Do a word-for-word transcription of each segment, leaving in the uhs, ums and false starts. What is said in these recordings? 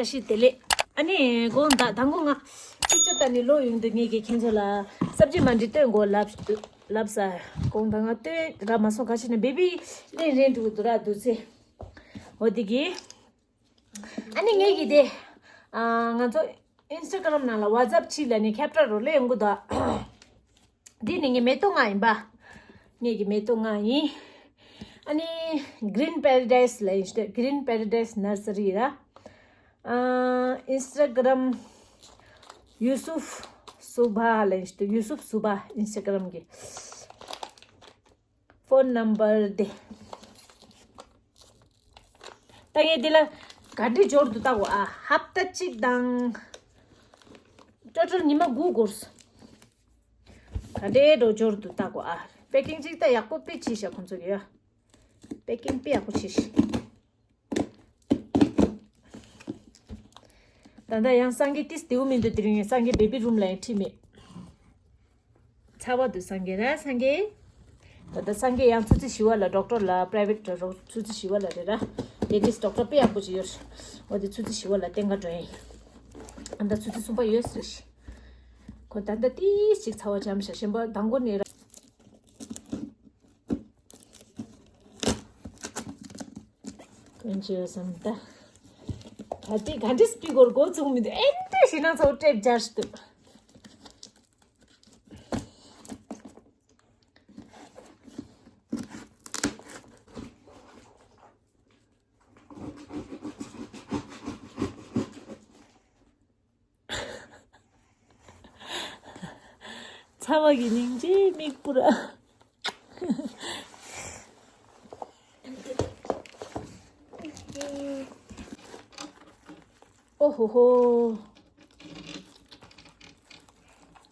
ཤི་དེ་ལས། ཨ་ནི་དགོང་དག་དང་དགོང་ང་གཅིག་ཅར་ལྟ་ནི་ལོ་ཡོང་དུས་ངེད་ཀྱི་ཁྱེད་ཚོ་ལ་སབ་ཇི་མ་འདྲི་སྟོན་དགོས་ལབ་ལབ་ས། དགོང་དག་ང་སྟོན་ར་མ་སོང་། ག་ཅི་ནས་བེ་བི་ལེན་རན་འགྲོ་གི་འདུག་ར་འདུག་ཚེ། འོ་དེ་གི། ཨ་ནི་ངེད་ཀྱི་དེ། ཨ་ང་ཚོ་ཨིན་སི་ཊ་གྷ་རམ་ནང་ལ་ཝ་ཙབ་ཕྱི་ལ་ནི་ཁྱབ་བསྒྲགས་རོ་ལེ་ཡོང་གི་འདུག་འདི་ནི་ངའི་མེ་ཏོག་ལྔ་ཡིན་པ། ངེད་ཀྱི་མེ་ཏོག་ལྔ་ཡིན། ཨ་ནི་Green Paradise ལ་ཡིན་ཤི་Green Paradise Nursery ར། ཨ་ཨིན་སི་ཊ་གྷ་རམ་ཡུ་སུབ་སུ་བྷ་ལ་ཡིན་ཤི་ཡུ་སུབ་སུ་བྷ་ཨིན་སི་ཊ་གྷ་རམ་གི་ཕོན་ནམ་བར་དེ། ད་ངས་འདི་ལ་ག་འདྲི་འབྱོར་དུ་བལྟ་གོ་ཨ། ཧབ་ཏ་གཅིག་དང་ཊོ་ཊལ་ཉི་མ་དགུ་འགོར་སོང་། ག་འདྲའི་འགྲོ་འབྱོར་དུ་བལྟ་གོ་ཨ། པེ་ཀིང་གཅིག་ད་ཡག་པོ་དཔེ་བྱས་ཤག་ཁོང་ཚོ་གི་ཡ། པེ་ཀིང་དཔེ་ཡག་པོ་བྱས་ཤག་ད་ལྟ་ཡང་སངས་རྒྱས་ཏིས་དེའུ་མི་འདུག་དེ་རིང་ཡང་སངས་རྒྱས་བེ་བི་རུམ་ལ་ཡང་ཁྲིད་མེད། ཚ་བ་འདུག་སངས་རྒྱས་ར་སངས་རྒྱས། ད་ལྟ་སངས་རྒྱས་ཡང་ཚུ་ཚི་ཞི་བ་ལ་ཌོག་ཊར་ལ་པ་རའི་ཝེ་ཊི་ཌོག་ཊར་ཚུ་ཚི་ཞི་བ་ལ་རེད་ར། ཌེན་ཊིསི་ཊི་ཌོག་ཊར་དཔེ་ཡག་པོ་ཅིག་ཡོད་རེད། འོ་དེ་ཚུ་ཚི་ཞི་བ་ལ་བསྟེན་ག་འགྲོ་ཡིན། ཨ་ད་ཚུ་ཚི་གསུམ་པ་ཡོད་ཟེར་ཞིག་ཁོ་ད་ལྟ་ཏིས་ཅིག་ཚ་བ་འཇམ་ཤག་གཞན་པ་དང་པོ་ནས་ར། ཀུན་སྤྱོད་བསམ་ད། ག་དེ་ག་འདྲས་སྤྲི་གོར་འགོ་བཙུགས་མི་འདུག་ཨེ་འདྲས་ཞིག་ན་ཚོ་སྤྲད་སྦྱར་འདུག་ཚ་བ་གི་སྙིང་རྗེ་མིག་སྤུ་ར། ཨོ་ཧོ་ཧོ།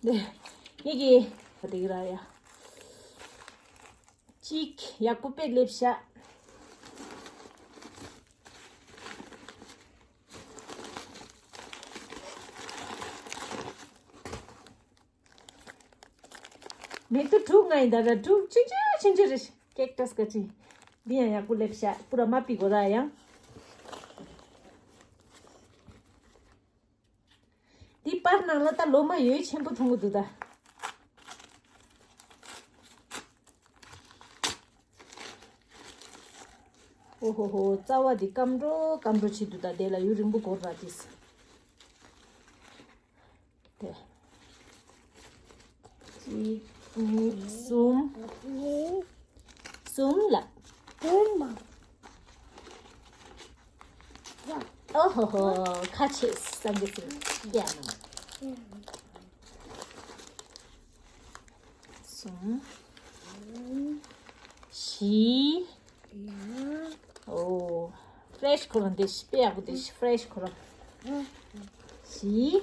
ནེ་ནེ་གི་དེ་གི་ར་ཡ། གཅིག་ཡག་པོ་དཔེ་སླེབས་ཤག་མེ་ཏོག་དྲུག་ལྔ་ཡིན་ད་ར་དྲུག་ཆུང་ཆུང་ཆུང་ཆུང་རེད། ཀེག་ཊས་ག་ཅི། འདི་ཡང་ཡག་པོ་སླེབས་ཤག་པུ་ར་མ་པི་གོ་ར་ཡང་། འདི་པར་ནང་ལ་ད་ལོ་མ་ཡོད་ཆེན་པོ་མཐོང་གི་འདུག་ད། ཨོ་ཧོ་ཧོ། རྩ་བ་འདི་སྐམ་འགྲོ་སྐམ་འགྲོ་བྱེད་འདུག་ད། དེ་ལ་ཡུན་རིང་པོ་འགོར་ར་ཅིས། དེ། གཅིག་གཉིས། གསུམ། གསུམ་ལ། གསུམ་མ། ཨོ་ཧོ་ཧོ། ཁ་ཆེ་སང་གི་སིང་ཡ་ན། གསུམ། བཞི། ཨོ། ཕི་རེ་ཤི་ཁོ་རང་དེ་ཤི་དཔེ་ཡག་པོ་དེ་ཤི་ཕི་རེ་ཤི་ཁོ་རང་། བཞི།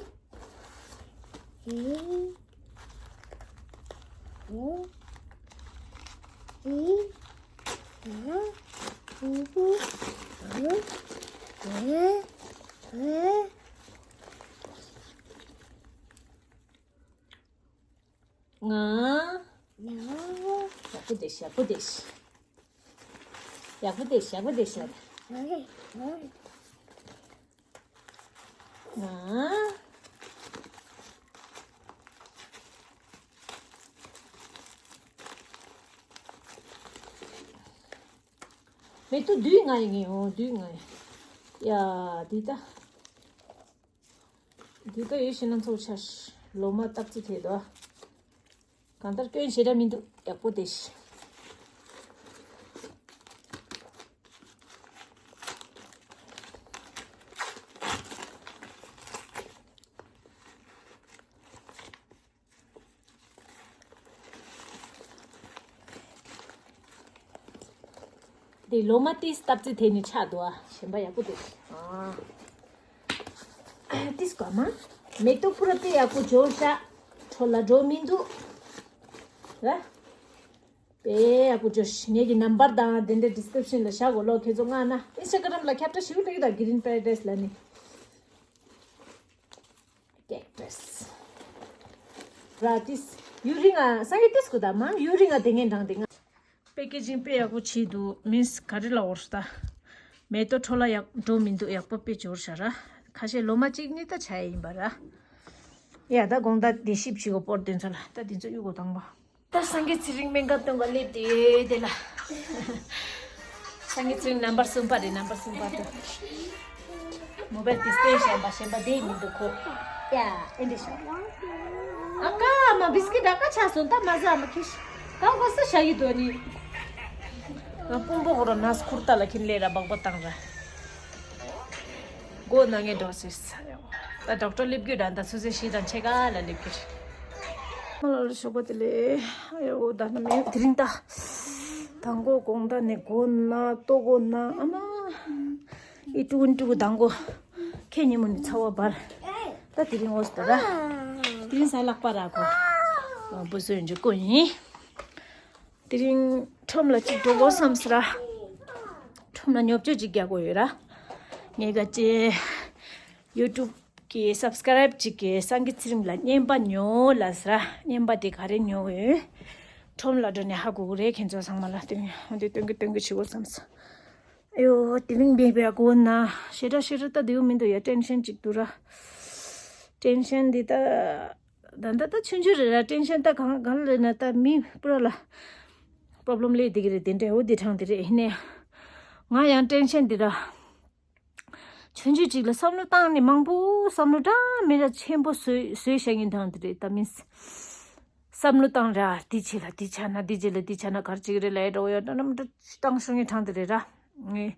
ང་། ཡག་པོ་བསྡད་ཤག་ཡག་པོ་བསྡད་ཤག་ཡག་པོ་བསྡད་ཤག་ཡག་པོ་བསྡད་ཤག་ང་། མེ་ཏོག་བདུན་ལྔ་ཡིན་ངེས་འོང་། བདུན་ལྔ་ཡིན། ཡ། འདི་ད། འདི་ད་ཡོད་ཤེས་ན་ཚོགས་ཆ་ལོ་མ་སྟབས་ཚེ་དེ་དོ། གང་ལྟར་སྐྱོན་ཞེ་དྲག་མི་འདུག་ཡག་པོ་དེ་ཤི། དེ་ལོ་མ་ཏིས་སྟབས་ཚེ་དེ་ནི་ཆགས་འདུག་ཨ། ཞེན་པ་ཡག་པོ་འདུག་ཨ། ཏིས་གོ་མ། མེ་ཏོག་པུ་ར་དེ་ཡག་པོ་འབྱོར་ཤག་འཕྲོ་ལ་འགྲོ་མི་འདུག་ལ། དཔེ་ཡག་པོ་འབྱོར་ཤག་ངེད་ཀྱི་ནམ་བར་དང་དེ་འདྲའི་ཌི་སི་ཀི་རིབ་ཤན་ལ་བཞག་གོ་ལོ། ཁྱེད་ཚོ་མངགས་ན་ཨིན་སི་ཊ་གྷ་རམ་ལ་ཁྱབ་བསྒྲགས་ཞིག་ལ་ཡོད་ད། གི་རིན་པེ་ར་ཌའི་སི་ལ་ནི། ཀེག་ཊས། ར་ཏིས། ཡུ་རིང་ང་སང་གི་ཏིས་གོ་ད་མ་ཡུ་རིང་ང་དེ་ངན་དྲང་དེ་ང་། པེ་ཀེ་ཇིང་དཔེ་ཡག་པོ་བྱས་འདུག་མིན་སི་ག་རེ་ལ་འོར་ད། མེ་ཏོག་འཕྲོ་ལ་ཡག་འགྲོ་མི་འདུག་ཡག་པོ་དཔེ་འབྱོར་ཤག་ར། ཁ་ ཁ་ཤས་ལོ་མ་གཅིག་གཉིས་ད་ཆ་ཡ་ཡིན་པ་ར། ཡ་ད་དགོང་དག་དེ་ཞིབ་ཅིག་གོ་སྤོར་དེ་ཚོ་ལ་ད་དེ་ཚོ་གཡུག་གོ་དང་པོ། ད་སངས་རྒྱས་ཚེ་རིང་སྨན་ཁང་སྟོན་ག་སླེབས་དེ་དེ་ལ། སངས་རྒྱས་ཚེ་རིང་རྣམ་པར་གསུམ་པ་རེད། རྣམ་པར་གསུམ་པ་དུ། མོ་བལ་དེ་སྟེ་གཞན་པ་གཞན་པ་དེ་མི་འདུག་གོ། ཡ་ཨེ་འདྲ་ཤག་ཨ་ཀ་མ་བིས་ཀི་ད་ཀ་ཆ་སོང་ད་མ་ཟ་མ་ཁྱི་ཤི་ཀ་གོ་ས་ཤ་ཡི་དོ་ནི། ང་ཕུང་པོ་ཧོ་ར་ནས་ཁུར་ཏ་ལ་ཁྱིམ་ལས་ར་སྦག་སྦག་བཏང་ར། མགོ་ན་ངས་འགྲོ་ཟེར་ས་ཡོ། ད་ཌོག་ཊར་སླེབས་རྒྱུ་ད་ད་སུ་ཟེར་ཤི་དང་ཆེ་ག་ལ་སླེབས་རྒྱུ་རེད། ཨ་ལ་ལ་ཞོགས་པ་དེ་ལས་ཨ་ཡོ་ད་ན་མེད་དེ་རིང་ད། ད་མགོ་དགོང་ད་ནས་མགོ་ན་ལྟོ་གོ་ན་ཨ་མ། ཨི་ཀྲུ་ཀུན་ཀྲུ་ཀུ་དང་གོ། ཁེ་ཉིན་མོ་ནི་ཚ་བ་འབར། ད་དེ་རིང་འོ་སྟོ་ར། དེ་རིང་ས་ལག་པ་ར་གོ། བུ་སོན་འཇུ་ཀོ་ཡིན། དེ་རིང་ཁྲོམ་ལ་ཅིག་འགྲོ་དགོས་བསམ་སི་ར། ཁྲོམ་ལ་ཉོ་སྤྱོད་ཅིག་རྒྱག་དགོས་ཡོད་ར། ངས་ག་ཅེ། ཡུ་ཊུབ་ཀྱི་སབ་སི་ཀ་རེབ་ཅིག་གི་སངས་རྒྱས་ཚེ་རིང་ལ་རྔན་པ་ཉོ་ལ་སི་ར། རྔན་པ་དེ་ག་རེ་ཉོ་ཡོད། ཁྲོམ་ལ་འགྲོ་ནས་ཧ་གོ་གི་རེད་ཁྱེད་ཚོ་ཚང་མ་ལ་སྟོན་ཡོད་དེ་སྟོན་གི་སྟོན་གི་བྱེད་དགོས་བསམ་སི། ཨ་ཡོ་དེ་རིང་བེ་བེ་གོ་ན་ཞེ་དྲག་ཞེ་དྲག་ད་དེའུ་མི་འདུག་ཡ་ཊེན་ཤན་ཅིག་འདུག་ར། ཊེན་ཤན་འདི་ད། ད་ད་ད་ཆུང་ཆུང་རེད་ར། ཊེན་ཤན་ད་གང་གང་ལ་ན་ད་མི་པུ་ར་ལ་པོ་རོབ་ལེམ་ལས་འདི་གི་རེད། དེ་འདྲ་འོ་འདི་དྲང་འདི་རེད། ཡིན་ནའི་ང་ཡང་ཊེན་ཤན་འདི་ར་ཆུང་ཆུང་ཅིག་ལ་བསམ་བློ་བཏང་ནས་མང་པོ་བསམ་བློ་འདྲ་མི་འདྲ་ཆེན་པོ་བཟོས་བཟོས་བཞག་ཡིན་དྲང་འདི་རེད། ད་མིན་བསམ་བློ་བཏང་ར་འདི་བྱེད་ལ་འདི་བྱ་ན་འདི་བྱེད་ལ་འདི་བྱ་ན་གར་ཅིག་རེད་ལ་ཡ་འདྲ་བོ་ཡ་འདྲ་ན་མི་འདྲ་བཏང་ཤོང་ཡིན་དྲང་འདི་རེད་ར། ངས་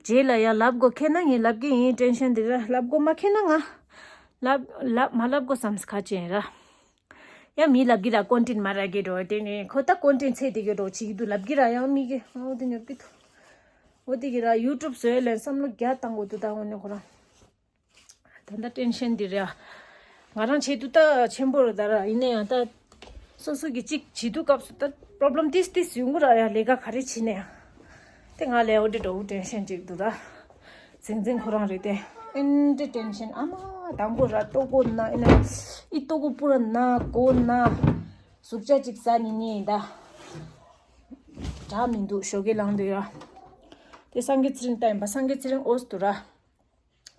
རྗེས་ལ་ཡང་ལབ་དགོས་ཁེལ་ན་ངས་ལབ་གི་ཡིན། ཊེན་ཤན་འདི་ར་ལབ་དགོས་མ་ཁེལ་ན་ང་ལབ་ལབ་མ་ལབ་དགོས་བསམ་ཁ་ཅན་ར། ཡང་མི་ལབ་གི་ར་ཀོན་ཊེན་མ་རག་གི་འགྲོ་དེ་ནས་ཁོ་ད་ཀོན་ཊེན་ཚད་དེ་གི་འགྲོ་བྱེད་ཀྱི་འདུག་ལབ་གི་ར་ཡང་མི་གི་འོ་དེ་ཉོ་གི་འདུག་འོ་དེ་གི་ར་ཡུ་ཊུབ་བཟོས་ལན་བསམ་བློ་རྒྱ་བཏང་དགོས་འདུག་ད་འོ་ནས་ཁོ་རང་། ད་ལྟ་ཊེན་ཤན་འདི་རེད་ཨ། ང་རང་བྱེད་དུས་ད་ཆེན་པོ་རེད་ད་ར། ཡིན་ན་ཡང་ད་སོ་སོ་གི་གཅིག་བྱེད་དུས་སྐབས་སུ་ད་པོ་རོབ་ལེམ་ཏིས་ཏིས་ཡོང་གི་ར་ཡ། ལས་ཀ་ག་རེ་བྱེད་ན་ཡང་དེ་ང་ལས་འོ་འདྲི་འགྲོ་ཊེན་ཤན་ཅིག་འདུག་ར། ཟིང་ཟིང་ཁོ་རང་རེད་དེ། ཨིན་འདྲི་ཊེན་ཤན་ཨ་མ་དང་པོ་ར་ལྟོ་གོ་ན་ཨིན་ན་ཨི་ལྟོ་གོ་པུ་ར་ན་གོ་ན། ཟུག་ཅ་ཅིག་ཟ་ནི་ནི་ཡིན་ད། དྲག་མི་འདུག་ཞོགས་ཀས་ལངས་འདུག་ཡ། དེ་སངས་རྒྱས་ཚེ་རིང་ལྟ་ཡིན་པ། སངས་རྒྱས་ཚེ་རིང་འོ་སི་འདུག་ར།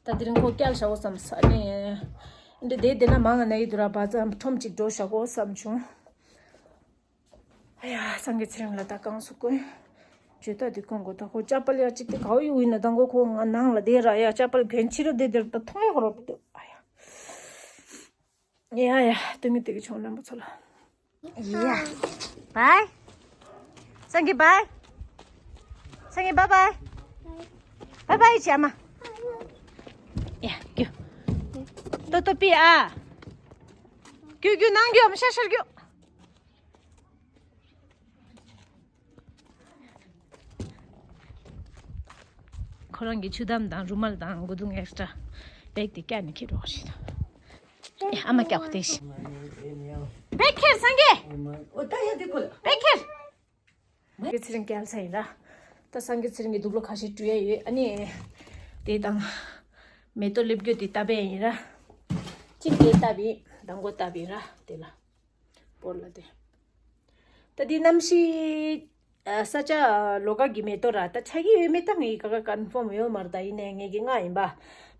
ད་དེ་རིང་ཁོ་སྐྱལ་བཞག་འོ་བསམ་ས་ནས། འདི་དེ་དེ་ན་མང་ང་ན་ཡི་འདུག་ར། བ་ཙམ་ཁྲོམ་གཅིག་འགྲོ་བཞག་འོ་བསམ་བྱུང་། ཨ་ཡ་སངས་རྒྱས་ཚེ་རིང་ལ་ད་གང་སུ་ཀུན། ཇོ་ད་དེ་ཀུན་གོ་ད་ཁོ་ཅ་པལ་ཡ་གཅིག་དེ་གའོ་ཡུ་ཡིན་ན་དང་གོ་ཁོ་ང་ནང་ལ་བསྡད་ར་ཡ། ཅ་པལ་གན་ཕྱི་རུ་བསྡད་དེར་ད་མཐོང་ཡ་ཁོ་རོ་འདུག་ཨ་ཡ། ཡ་ཡ་སྟོན་གི་སྟོན་གི་ཆུང་རྣམ་པ་ཚོ་ལ། ཡ། བའི། སངས་རྒྱས་བའི། སངས་རྒྱས་བའི་བའི། བའི་བའི་བྱས་མ། ཡ་རྒྱུ། ཏོ་ཏོ་པི་ཨ། རྒྱུ་རྒྱུ་ནང་རྒྱུ་ཨམ་ཤ་ཤར་རྒྱུ། ཁོ་རང་གི་ཆུ་དམ་དང་རུ་མལ་དང་མགོ་རྡུང་ཨེག་སི་ཊ་ར་བེག་དེ་བཀྱག་ནས་འཁྱེར་འགྲོ་བ་རེད། ཨ་མ་བཀྱག་དེ་ཤི། བེག་ཁྱེར་སངས་རྒྱས། ཨོ་ད་ཡ་དེ་ཁོ་ལ། བེག་ཁྱེར། སངས་རྒྱས་ཚེ་རིང་བཀྱག་ཚར་ཡིན་ད། ད་སངས་རྒྱས་ཚེ་རིང་གི་དུག་ལོག་ཁ་ཤས་བཀྲུ་ཡ་ཡོད། ཨ་ནི། དེ་དང་། མེ་ཏོག་ལེབ་རྒྱུ་དེ་བཏབ་པ་ཡིན་ར། གཅིག་དེ་བཏབ་ཡིན། མདང་དགོང་བཏབ་ཡིན་ར་དེ་ལ། སྤོར་ལ་དེ། ད་འདི་གནམ་གཤིས། ཨ་ས་ཆ་ལོགས་ཀ་གི་མེ་ཏོག་ར་ད་ཆགས་ཀྱི་ཡོད་མེད་ད་ངས་ག་ག་ཀོན་ཕོམ་ཡོད་མ་རེད། ད་ཡིན་ནའི་ངས་ཀྱི་ང་ཡིན་པ།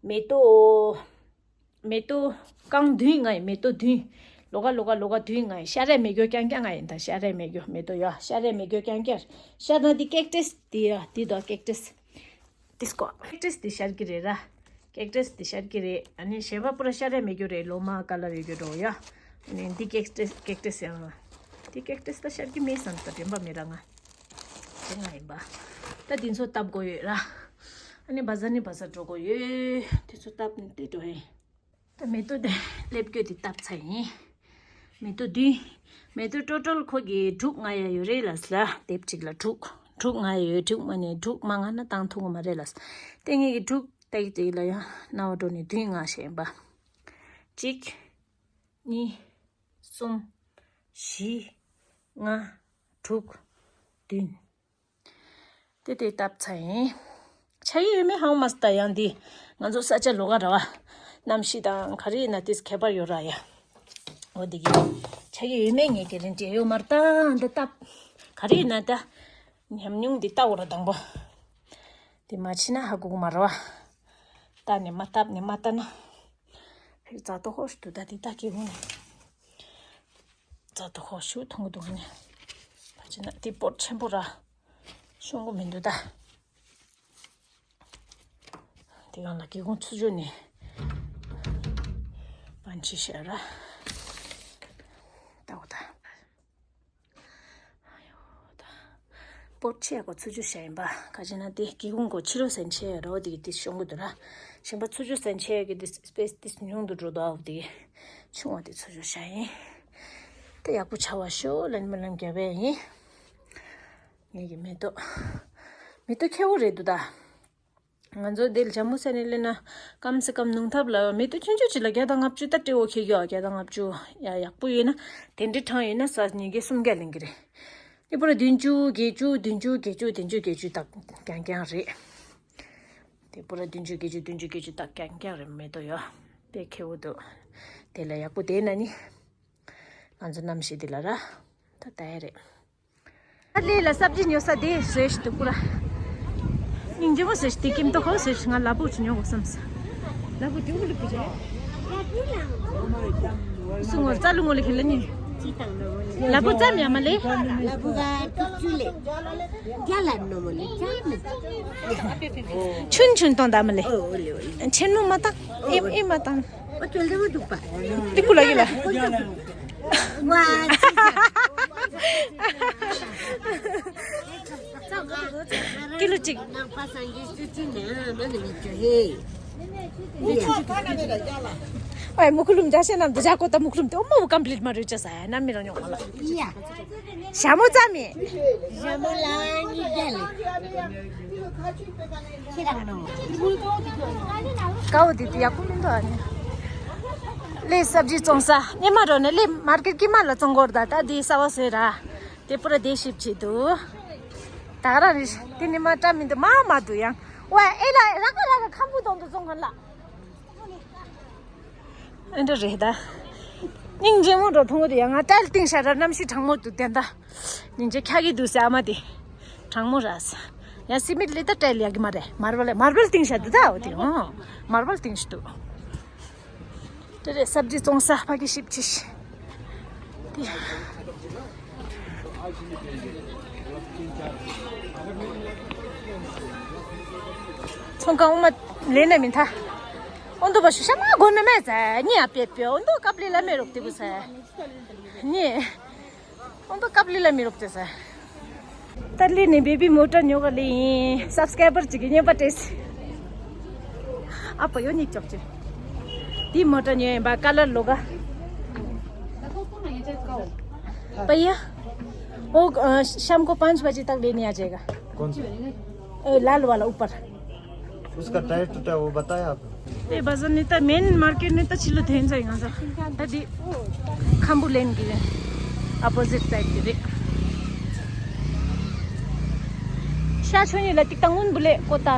མེ་ཏོག་མེ་ཏོག་རྐང་བདུན་ང་ཡིན། མེ་ཏོག་བདུན། ལོགས་ཀ་ལོགས་ཀ་ལོགས་ཀ་བདུན་ང་ཡིན། ཤ་རའི་མེ་སྒྱོགས་རྐྱང་རྐྱང་ང་ཡིན། ད་ཤ་རའི་མེ་སྒྱོགས་མེ་ཏོག་ཡ་ཤ་རའི་མེ་སྒྱོགས་རྐྱང་རྐྱང་། ཤ་ན་འདི་ཀེག་ཊས་འདི་ཡ་འདི་དོ་ཀེག་ཊས། ཏིས་ཀོ། ཀེག་ཊས་དེ་ཤར་གི་རེད་ར། ཀེག་ཊས་དེ་ཤར་གི་རེད། ཨ་ནི་གཞན་པ་པུ་ར་ཤར་ར་མེད་རྒྱུ་རེད། ལོ་མ་ཀ་ལར་ཡོད་རྒྱུ་འགྲོ་ཡ། ཨ་ནི་འདི་ཀེག་ཊས་ཀེག་ཊས་ཡང་། འདི་ཀེག་ཊས་ད་ཤར་གི་མེད་བསམ་ད་དྲན་པ་མེད་ར་ང་། དེ་ང་ཡིན་པ། ད་འདི་ཚོ་བཏབ་དགོས་ཡོད་ར། ཨ་ནི་བ་ཟ་ནི་བ་ཟ་འགྲོ་དགོས་ཡོད། དེ་ཚོ་བཏབ་ནི་དེ་འགྲོ་ཡིན། ད་མེ་ཏོག་དེ་ལེབ་སྐྱོ་དེ་བཏབ་ཚར་ཡིན། མེ་ཏོག་བདུན། མེ་ཏོག་ཊོ་ཊལ་ཁོ་གི་དྲུག་ལྔ་ཡ་ཡོད་རེད་ལ་ལ། དེབ་གཅིག་ལ་དྲུག་དྲུག་ལྔ་ཡ་ཡོད། དྲུག་མ་ནས་དྲུག་མ་ལྔ་ན་བཏང་ཐུབ་ཀྱི་མ་རེད་ལ། དེ་ངེད་ཀྱི་དྲུག་ཏག་ཏག་ལ་ཡང་རྣ་བ་འགྲོ་ནས་བདུན་ལྔ་བྱས་ཡིན་པ། གཅིག་གཉིས། གསུམ། བཞི། ལྔ། དྲུག་བདུན། དེ་དེ་བཏབ་ཚར་ཡིན། ཆ་ཡི་ཡོད་མེད་ཧང་མ་སྟ་ཡང་འདི་ང་ཚོ་ས་ཆ་ལོགས་ཀ་ར་བ། གནམ་གཤིས་དང་ག་རེ་ཡིན་ན་དེས་ཁྱད་པར་ཡོད་ར་ཡ། འོ་འདི་གི་ཆ་ཡི་ཡོད་མེད་ངས་གི་རིན་བྲིས་ཡོད་མ་རེད་ད། འདི་བཏབ་ག་རེ་ཡིན་ན་ད། ཉམས་མྱོང་འདི་ལྟ་བོ་ར་དང་པོ། དེ་མ་ཕྱིན་ན་ཧ་གོ་གི་མ་རེད་བ། བལྟ་ནས་མ་བལྟ་ནས་མ་བལྟ་ན། ཕེག་རྫ་ཏོ་ཧོ་ཞིག་འདུག་ད་དེ་ད་སྐྱེ་ཁུངས་ནས་རྫ་ཏོ་ཧོ་ཞིག་མཐོང་གི་འདུག་ནས། ཕ་ཆེ་ན་དེ་པོར་ཆེན་པོ་ར་ཤོང་གི་མི་འདུག་ད། དེ་གང་ལ་སྐྱེ་ཁུངས་ཚུར་བཅུག་ནས་པན་ཆི་ཤ་ར་ད་འོ་ད། པོར་ཆེ་གོ་ཚུར་བཅུག་བྱ་ཡིན་པ། ག་ཅི་ན་དེ་སྐྱེ་ཁུངས་གོ་ཕྱི་རོལ་ཟན་ཆེ་རོ་དེ་གི་དེ་ཤོང་གི་འདུག་ར། གཞན་པ་ཚུར་བཅུག་ཟན་ཆེ་གི་དེ་སི་པེ་སི་དེ་ཉུང་དུ་འགྲོ་འདུག་ཨའོ་དེ་ཆུང་བ་དེ་ཚུར་བཅུག་བྱ་ཡིན། དེ་ཡག་པོ་ཆ་བ་ཤོ་ལན་མི་ལན་རྒྱབ་པ་ཡིན། ངེད་ཀྱི་མེ་ཏོག་མེ་ཏོག་ཁྱེའུ་རེད་འདུག་ད། ང་ཚོ་འདིར་ཇམ་མུ་སན་ནས་སླེབས་ན་སྐམ་སེ་སྐམ་ནུང་ཐབ་ལ་མེ་ཏོག་ཆུང་ཆུང་ཅིག་ལ་བརྒྱ་དང་ལྔ་བཅུ་ད་སྤྲེའུ་ཁེ་གི་ཡོད་བརྒྱ་དང་ལྔ་བཅུ་ཡ་ཡག་པོ་ཡོད་ན་དེ་འདྲའི་གྲངས་ཡོད་ན་ས་ཉིས་བརྒྱ་སུམ་བརྒྱ་ལེན་གི་རེད། དེ་པུ་ར་བདུན་ཅུ་བརྒྱད་ཅུ་བདུན་ཅུ་བརྒྱད་ཅུ་བདུན་ཅུ་བརྒྱད་ཅུ་ད་རྐྱང་རྐྱང་རེད། དེ་པུ་ར་བདུན་ཅུ་བརྒྱད་ཅུ་བདུན་ཅུ་བརྒྱད་ཅུ་ད་རྐྱང་རྐྱང་རེད་མེ་ཏོག་ཡོད། དཔེ་ཁེ་བོ་འདུག་དེ་ལ་ཡག་པོ་དེ་ན་ནི་ང་ཚོ་གནམ་གཤིས་འདི་ལ་ར་ད་ད་ཡ་རེད། ཨ་ལི་ལ་སབ་ཇི་ཉོ་ས་དེ་བཟོས་ཤི་འདུག་པུ་ར། སྙིང་རྗེ་མོ་བཟོས་ཤི་དེ་ཀིམ་ཏོ་ཁོ་བཟོས་ཤི་ང་ལ་པུ་ཅི་ཉོ་དགོས་བསམ་ས། ལ་པུ་དེ་འུ་ལུ་པུ་ཅི་ལ། སུ་ངོ་རྩ་ལུ་ངོ་ལི་ཁེ་ལ་ཉི། ལ་པུ་ཙམ་ཡ་མ་ལི། ལ་པུ་ག་ཏུ་ཅུ་ལི། རྒྱ་ལ་ནོ་མོ་ལི་ཙམ་ལི། ཆུན་ཆུན་གཏོང་ད་མ་ལི། ཨོ་ཨོ་ལི་ཨོ་ལི། ཆེན་མོ་མ་བཏང་། ཨེ་ཨེ་མ་བཏང་། ཨོ་ཅོལ་ལེ་མོ་འདུག་པ། ཏི་ཀུ་ལ་གི་ལ། ཝ། ཀི་ལོ་གཅིག་ཨའི་མུ་ཁུ་ལུམ་འཇའ་ཤེལ་རྣམས་དུ་འཇའ་གོ་ད་མུ་ཁུ་ལུམ་དེ་ཨོ་མོ་ཀམ་པི་ལིཊ་མ་རུ་ཅ་ས་ཡ་ན་མི་རང་ཉོག་མ་ལ། ཡ། ཞྭ་མོ་ཙམ་མེད། ཞྭ་མོ་ལ་གཉིས་བརྒྱ་ལེ། ཁྱེད་རང་ནོ། ཀའོ་དེ་དེ་ཡག་པོ་མི་འདུག་ཨ་ནི། ལེ་སབ་ཇི་བཙོང་ས་སྙེ་མ་རོ་ནས་ལེ་མར་ཀེ་ཊི་ཀི་མ་ལ་བཙོང་གོར་ད་ད་དེ་ས་བ་སེ་ར། དེ་པུ་ར་དེ་ཞིབ་ཆེ་འདུག་ད་ག་རང་རེད་དེ་ནི་མ་བཀྲ་མི་འདུག་མ་མ་འདུག་ཡང་། ཝ་ཨེ་ལ་ར་ཀ་ར་ཀ་ཁམ་བུ་དོང་དུ་བཙོང་མཁན་ལ། ཨེ་འདྲ་རེད་ད། སྙིང་རྗེ་མོ་འགྲོ་མཐོང་གི་འདུག་ཡང་ང་ཏལ་བཏིང་ཤ་ར་གནམ་གཤིས་གྲང་མོ་འདུག་དེ་འདྲ། སྙིང་རྗེ་ཁྱག་གི་འདུག་ཟེར་ཨ་མ་དེ། གྲང་མོ་ར་ཟེར། ཡང་སི་མིད་ལི་ད་ཏལ་ཡག་གི་མ་རེད་མར་བལ་མར་བལ་བཏིང་ཤ་འདུག་ད་འོ་དེ་ཨོ། མར་བལ་བཏིང་ཤ་འདུག་དེ་རེད་སབ་ཇི་བཙོང་ས་ཕ་གི་ཞིབ་ཆེ་ཤི། དེ། ཚོང་ཁང་ཨུ་མ་ལེན་ན་མི་ཐ། ཨོ་འདུ་བ་ཤུ་ཤ་མ་གོ་ནི་མེད་ཟེར་ཉི་ཨ་པེ་པེ་ཨོ་འདུ་ཀབ་ལི་ལ་མེ་རོག་དེ་བུ་ཟེར། ཉི། ཨོ་འདུ་ཀབ་ལི་ལ་མེ་རོག་དེ་ཟེར། ཏར་ལི་ནི་བེ་བི་མོ་ཊར་ཉོ་ག་ལི་ཡིན་སབ་སི་ཀ་རའི་བར་ཅིག་གི་ཉན་པ་ཏེས། ཨ་ཕ་ཡོ་ཉིག་ཅོག་ཅིག་དེ་མོ་ཊར་ཉོ་ཡིན་པ་ཀ་ལར་ལོ་ག་པ་ཡ། वो अ, शाम को पाँच बजे तक लेने आ जाएगा। कौन सा? ए, लाल वाला ऊपर। उसका टायर टूटा, वो बताया आपने? ए, बाजार नहीं था, मेन मार्केट नहीं था, चिल्लो धेन जाएगा। दादी, खम्बू लेन की है, अपोजिट साइड की रे। शाह छोनी ला टिकता उन बुले कोता।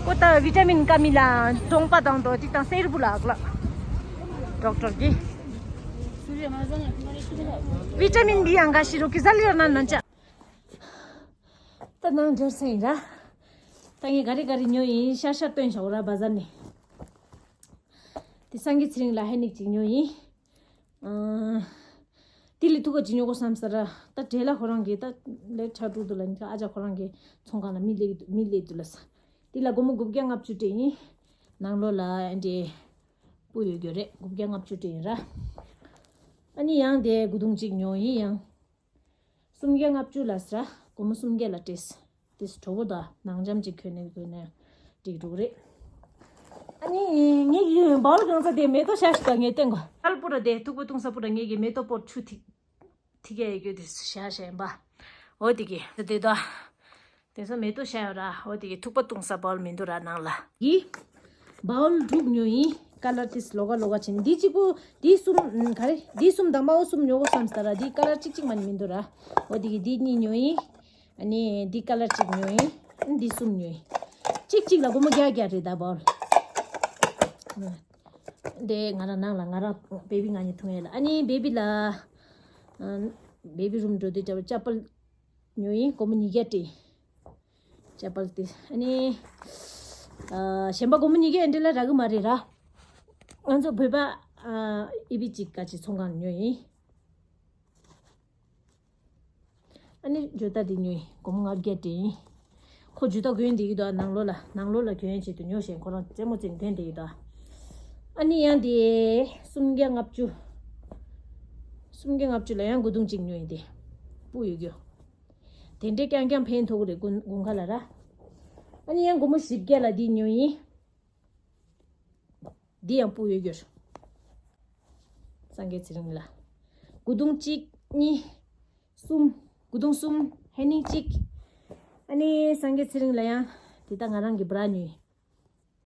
कोता विटामिन कमी ला, टोंगपा दांग दो टिकता सेर बुला अगला। डॉक्टर की। विटामिन बी अंगा शिरो की जल्दी करना नंचा। ད་ནང་འབྱོར་སེང་ར། ད་ངས་ག་རེ་ག་རེ་ཉོ་ཡིན་ཤར་ཤར་སྟོན་བྱའོ་ར་བ་ཟར་ནས། དེ་སང་གི་ཚེ་རིང་ལ་ཧེ་ནིག་ཅིག་ཉོ་ཡིན། ཨང་། དེ་ལས་ཐུག་ག་ཅིག་ཉོ་གོ་བསམ་ས་ར། ད་འབྲེལ་ལ་ཁོ་རང་གི་ད་ལས་ཁྲ་དྲུག་དུ་ལ་ཉི་ཁ་ཨ་ཅག་ཁོ་རང་གི་ཚོང་ཁང་ལ་མི་ལས་མི་ལས་དུ་ལ་ས། དེ་ལ་སྒོར་མོ་དགུ་བརྒྱ་ལྔ་བཅུ་སྤྲད་ཡིན། ནང་ལོགས་ལ་ཨ་འདྲེ། སྤུ་ཡོད་རྒྱུ་རེད་དགུ་བརྒྱ་ལྔ་བཅུ་སྤྲད་ཡིན་ར། ཨ་ནི་ཡང་དེ་དགུ་དུང་གཅིག་ཉོ་ཡིན་ཡང་། སུམ་བརྒྱ་ལྔ་བཅུ་ལ་ཟ། སྒོར་མོ་སུམ་བརྒྱ་ལ་སྤྲད། དེ་གྲོ་བོ་དང་ནང་འཇམ་ཅིག་གོན་ནས་གོན་ནས་འགྲིག་འགྲོ་གི་རེད། ཨ་ནི་ངས་ཀྱི་བའོལ་གང་ས་དེ་མེ་ཏོག་ཤ་ཞིག་དང་ངས་བསྟན་གོ་ཨལ་པུ་ར་དེ་ཐུག་པ་བཏུང་ས་པུ་ར་ངས་ཀྱི་མེ་ཏོག་པོར་ཆུ་ཐིག་ཐིག་ཡ་ཡི་གོ་དེ་ཤ་ཞན་པ། འོ་དེ་གི་དེ་དོ། དེ་ཚོ་མེ་ཏོག་ཤ་ཡོད་ར་འོ་དེ་གི་ཐུག་པ་བཏུང་ས་བའོལ་མི་འདུག་ར་ནང་ལ། གི་བའོལ་དྲུག་ཉོ་ཡིན། ཀ་ལར་ཏིས་ལོ་ག་ལོ་ག་ཆེན་འདི་གཅིག་པུ་འདི་གསུམ་ག་རེ་འདི་གསུམ་དང་མའོ་གསུམ་ཉོ་གོ་བསམ་སྟ་ར་འདི་ཀ་ལར་གཅིག་གཅིག་མ་ནི་མི་འདུག་ར། འོ་དེ་གི་འདི་གཉིས་ཉོ་ཡིན། ཨ་ནི་འདི་ཀ་ལར་གཅིག་ཉོ་ཡིན། འདི་གསུམ་ཉོ་ཡིན། གཅིག་གཅིག་ལ་སྒོར་མོ་བརྒྱ་བརྒྱ་རེད་ད་བའོལ། འདི་ང་རང་ནང་ལ་ང་རང་བེ་བི་ང་གཉིས་འཐུང་ཡ་ལ་ཨ་ནི་བེ་བི་ལ། བེ་བི་རུམ་འགྲོ་དུས་ཅ་པལ་ཉོ་ཡིན་སྒོར་མོ་ཉིས་བརྒྱ་སྤྲད། ཅ་པལ་དེ་ཨ་ནི། ཨ་གཞན་པ་སྒོར་མོ་ཉིས་བརྒྱ་འདྲ་ལ་རག་གི་མ་རེད་ར། ང་ཚོ་བོད་པ་ཨ་ཨི་བི་གཅིག་ག་ཅིག་ཚོང་ཁང་ཉོས་ཡིན། ཨ་ནི་ཇོ་ཏ་འདི་ཉོས་ཡིན། སྒོར་མོ་ལྔ་བརྒྱ་སྤྲད་ཡིན། ཁོ་ཇོ་ཏ་གོན་བསྡད་ཀྱི་འདུག་ནང་ལོགས་ལ། ནང་ལོགས་ལ་གྱོན་ཆེད་དུ་ཉོ་ཞེས་ཁོ་རང་རྩེད་མོ་རྩེ་ནས་གྱོན་བསྡད་ཀྱི་འདུག་ཨ་ནི་ཡང་དེ་སུམ་བརྒྱ་ལྔ་བཅུ། སུམ་བརྒྱ་ལྔ་བཅུ་ལ་ཡང་སྒོ་རྡུང་གཅིག་ཉོས་ཡིན། དེ་སྤུ་ཡོད་རྒྱུ། དེ་འདྲའི་རྐྱང་རྐྱང་ཕན་ཐོགས་ཀྱི་རེད། དགུན་དགུན་ཁ་ལ་ར། ཨ་ནི་ཡང་སྒོར་མོ་བཞི་བརྒྱ་ལ་འདི་ཉོས་ཡིན། འདི་ཡང་སྤུ་ཡོད་རྒྱུ། སངས་རྒྱས་ཚེ་རིང་ལ། སྒོ་རྡུང་གཅིག་གཉིས། གསུམ། སྒོ་རྡུང་གསུམ། ཧེ་ནིང་གཅིག་ཨ་ནི་སངས་རྒྱས་ཚེ་རིང་ལ་ཡང་དེ་ལྟ་ང་རང་གི་བྷ་ར་ཉོས།